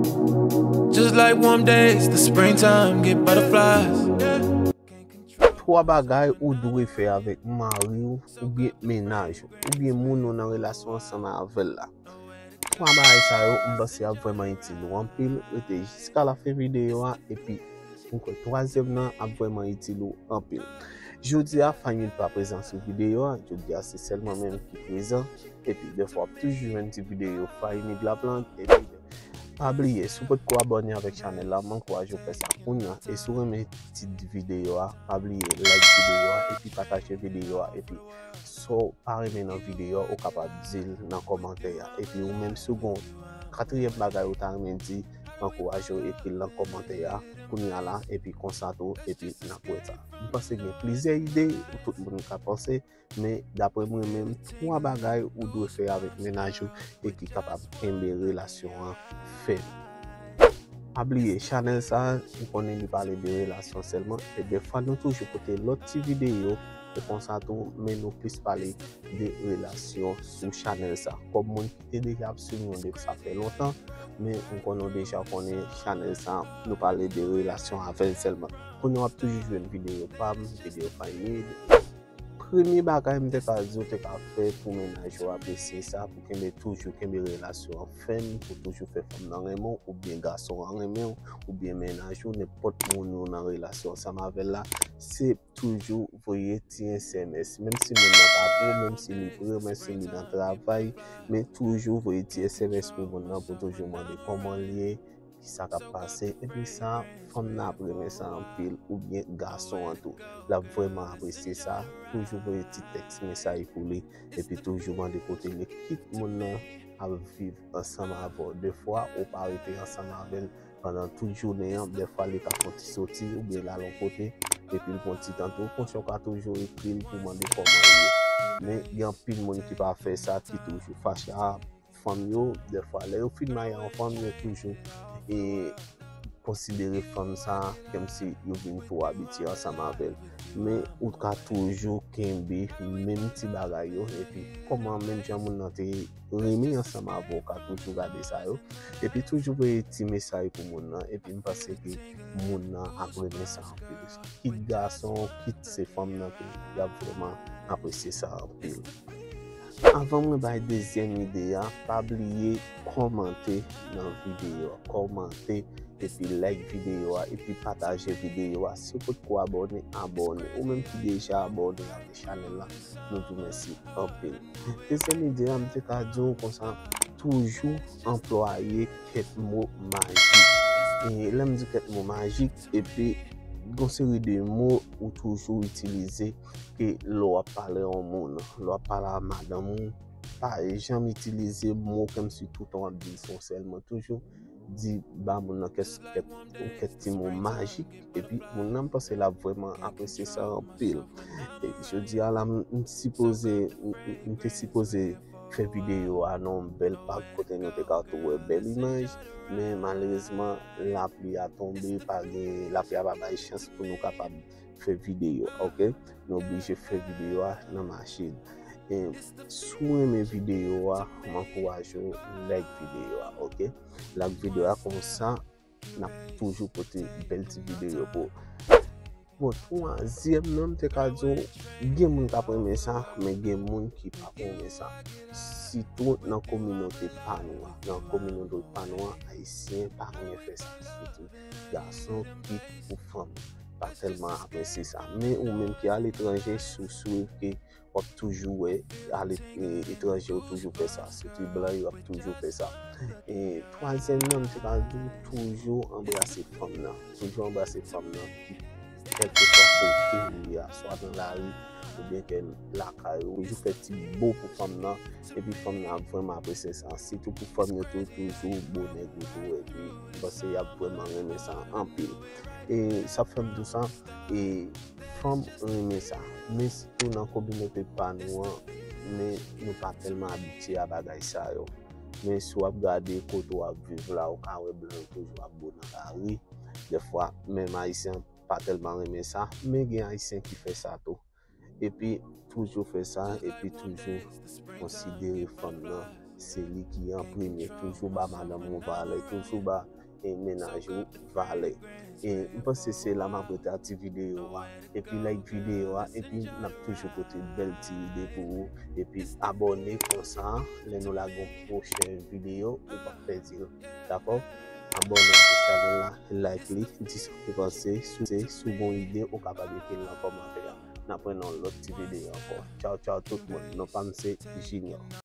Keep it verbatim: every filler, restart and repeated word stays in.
Just like warm days, the springtime get butterflies. Twa bagay ou dwe fè avèk mari w oubyen mennaj ou, oubyen moun ou nan relasyon ansanm avè l la. Twa bagay sa yo, m panse ap vrèman itil ou anpil. Rete jiska lafen videyo a, epi m kwè twazyèm nan ap vrèman itil ou anpil. Jodi a, Fahimid pa prezan sou videyo a. Jodi a, se sèl mwen menm ki prezan. Epi, dèfwa, w ap toujou jwenn ti videyo Fahimid Laplant. Epi, pa bliye, si w potko abòne avèk chanèl la, m ankouraje w fè sa kounye a. E si w renmen tit videyo a, pa bliye like videyo a, epi pataje videyo a, epi sa w pa renmen nan videyo a, ou kapab di l nan kòmantè a. Epi ou menm, si w gen yon katriyèm bagay ou ta renmen di, m ankouraje w ekri l nan kòmantè a kounye a la, epi konsa tou, epi n ap wè sa. M panse gen plizyè ide, tout moun ka panse, men daprè mwen menm, twa bagay ou dwe fè avèk mennaj ou e ki kapab kenbe relasyon an fèm. Pa bliye, chanèl sa a, m konnen li pale de relasyon sèlman, e dèfwa nou toujou pote lòt ti videyo, e konsa tou, men nou plis pale de relasyon sou chanèl sa. Kòm moun ki te deja ap swiv nou depi sa fè lontan, men m konnen w deja konnen chanèl sa, nou pale de relasyon avè l sèlman. Kounye a w ap toujou jwenn videyo pa m, videyo Fahimid. Premye bagay m te ka di w te ka fè pou mennaj ou apresye sa, pou kenbe toujou kenbe relasyon an fèm, pou toujou fè fanm nan renmen w, oubyen gason an renmen w, oubyen mennaj ou, nenpòt moun ou nan relasyon ansanm avè l la, se toujou voye ti S M S. Menm si moun nan pa pou ou, menm si li pre, menm si li nan travay, men toujou voye ti S M S pou moun nan, pou toujou mande kòman l ye, kisa k ap pase. Epi sa, fanm nan ap renmen sa anpil, oubyen gason an tou. L ap vrèman apresye sa. Toujou voye ti tèks mesaj pou li, epi toujou mande kote l ye. Kit moun nan ap viv ansanm avè w. Dèfwa, ou pa rete ansanm avè l pandan tout jounen an, dèfwa li ka fè yon ti soti oubyen l al yon kote, epi l pran ti tan tou. Konsa w ka toujou ekri l pou mande kòman l ye. Men gen anpil moun ki pa fè sa, ki toujou fache a fanm yo. Dèfwa, lè yo fin marye a yon fanm, yo toujou e konsidere fanm sa a kòmsi yo vin twò abitye ansanm avè l. Men ou ka toujou kenbe menm ti bagay yo, epi kòman menm jan moun nan te renmen ansanm avè w, ou ka toujou gade sa yo. Epi toujou voye ti mesaj pou moun nan, epi m panse ke moun nan ap renmen sa anpil. Kit gason, kit se fanm nan, ke y ap vrèman apresye sa anpil. Avan mwen bay dezyèm ide a, pa bliye kòmante nan videyo a. Kòmante, epi like videyo a, epi pataje videyo a. Si w potko abòne, abòne. Ou menm ki deja abòne avèk chanèl la, nou di w mèsi anpil. Dezyèm ide a, m te ka di w konsa, toujou anplwaye kèk mo majik. E lè m di kèk mo majik, epi gon seri de mo ou toujou itilize ke lè w ap pale a yon moun, lè w ap pale a madanm ou, pa janm itilize mo kòmsi toutan w ap di l se yon sèl mo. Toujou di ba moun nan kèk, kèk, kèk ti mo majik, epi moun nan, m panse l ap vrèman apresye sa anpil. E jodi a la, m, m sipoze, m, m, m te sipoze fè videyo a nan yon bèl pak kote nou te ka tou wè bèl imaj, men malerezman, lapli a tonbe, pa gen, lapli a pa bay chans pou nou kapab fè videyo, oke? Nou oblije fè videyo a nan machin. E si w renmen videyo a, m ankouraje w like videyo a, oke? Like videyo a, konsa n ap toujou pote bèl ti videyo pou ou. Bon, twazyèm nan, m te ka di w, gen moun k ap renmen sa, men gen moun ki p ap renmen sa. Sitou nan kominote pa nou an. Nan kominote pa nou an, Ayisyen pa renmen fè sa. Sitou gason, kit pou fanm, pa tèlman apresye sa. Men ou menm ki aletranje, si w swiv ke w ap toujou wè, ale, e, etranje yo toujou fè sa. Sitou blan yo ap toujou fè sa. E twazyèm nan, m te ka di w, toujou anbrase fanm nan. Toujou anbrase fanm nan. Kèlkeswa kote ou ye a, swa nan lari, oubyen kè lakay ou, toujou fè ti bo pou fanm nan, epi fanm nan ap vrèman apresye sa. Sitou pou fanm yo tou, toujou bo nèg ou tou, epi m panse y ap vrèman renmen sa anpil. E sa fè m di w sa, e fanm renmen sa. Men sitou nan kominote pa nou an, men nou pa tèlman abitye a bagay sa yo. Men si w ap gade kote w ap viv la, ou ka wè blan yo toujou ap bo nan lari. Dèfwa, menm Ayisyen pa tèlman renmen sa, men gen Ayisyen ki fè sa tou. Epi toujou fè sa, epi toujou konsidere fanm nan se li ki an premye. Toujou ba madanm ou valè, toujou ba e mennaj ou valè. E m panse se la m ap rete ak ti videyo a. Epi like videyo a, epi n ap toujou pote bèl ti ide pou ou. Epi abòne konsa, lè nou lage yon pwochen videyo, ou p ap pèdi l. Dakò? Abòne avèk chanèl la, like li, di sa w panse. Si w gen yon ide, ou kapab ekri l nan kòmantè a. N ap wè nan yon lòt ti videyo ankò. Tchaw, tchaw tout moun. Non pa m se Junior.